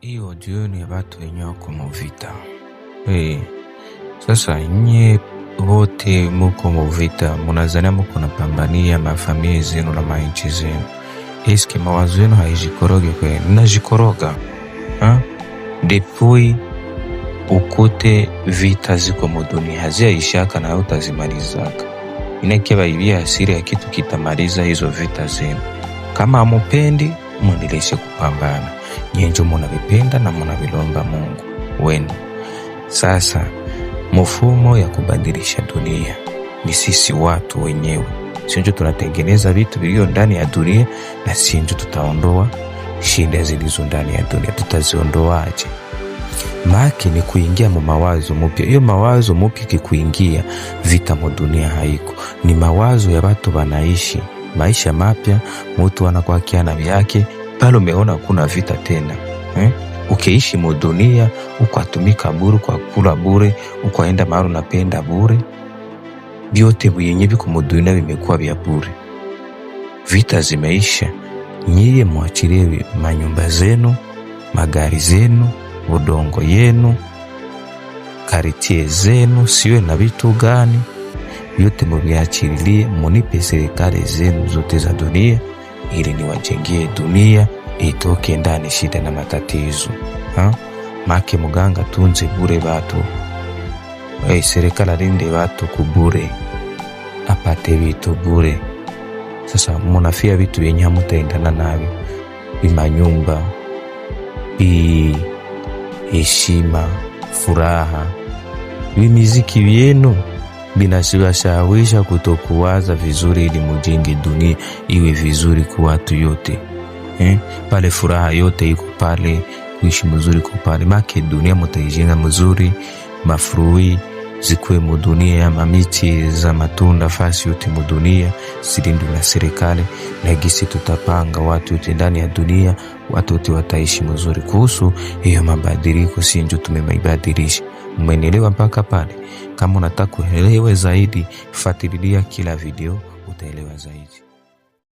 Hiyo jioni ya batu wenye wako muvita. Sasa nye wote muko muvita, munazania muko napambania mafamilia zenu na mainchi zenu. Eske mawazo yenu haijikoroge kweli? Najikoroga ha? Depuis ukute vita ziko mudunia haziyaishaka na utazimalizaka. Inakia baibia asiri ya kitu kitamaliza hizo vita zenu. Kama amupendi mwendeleshe kupambana, nyenjo munavipenda na munavilomba Mungu wenu. Sasa mfumo ya kubadilisha dunia ni sisi watu wenyewe, sinjo tunatengeneza vitu vilivyo ndani ya dunia, na sinjo tutaondoa shida zilizo ndani ya dunia. Tutaziondoaje? Maki ni kuingia mu mawazo mupya. Iyo mawazo mupya kikuingia, vita mu dunia haiko. Ni mawazo ya watu wanaishi maisha mapya, mutu anakuwa na vyake pale, umeona kuna vita tena eh? Ukiishi mu dunia ukwatumika bure, kwa kula bure, ukwaenda mahali unapenda bure, vyote vyenye viko mu dunia vimekuwa vya bure. Vita zimeisha, nyiye mwachilie manyumba zenu, magari zenu, udongo yenu, karitie zenu, siwe na vitu gani, vyote muviachililie, munipe serikali zenu zote za dunia, ili niwajengie dunia itoke ndani shida na matatizo ha? Make muganga tunze bure batu. Hey, serikali alinde watu kubure, apate vitu bure. Sasa munafia vitu vyenye hamutaendana navyo, bimanyumba, bi heshima, furaha, vimiziki vyenu binashawisha kutokuwaza vizuri, ili mujenge dunia iwe vizuri kwa watu yote eh? Pale furaha yote iko pale, kuishi mzuri iko pale, make dunia mutaijenga mzuri, mafurui zikuwe mudunia, mamiti za matunda fasi yote mudunia zilindwe na serikali, na gisi tutapanga watu yote ndani ya dunia, watu wote wataishi mzuri. Kuhusu hiyo mabadiliko, si njo tumeibadilisha. Umenielewa mpaka pale? Kama unataka kuelewe zaidi, fuatilia kila video utaelewa zaidi.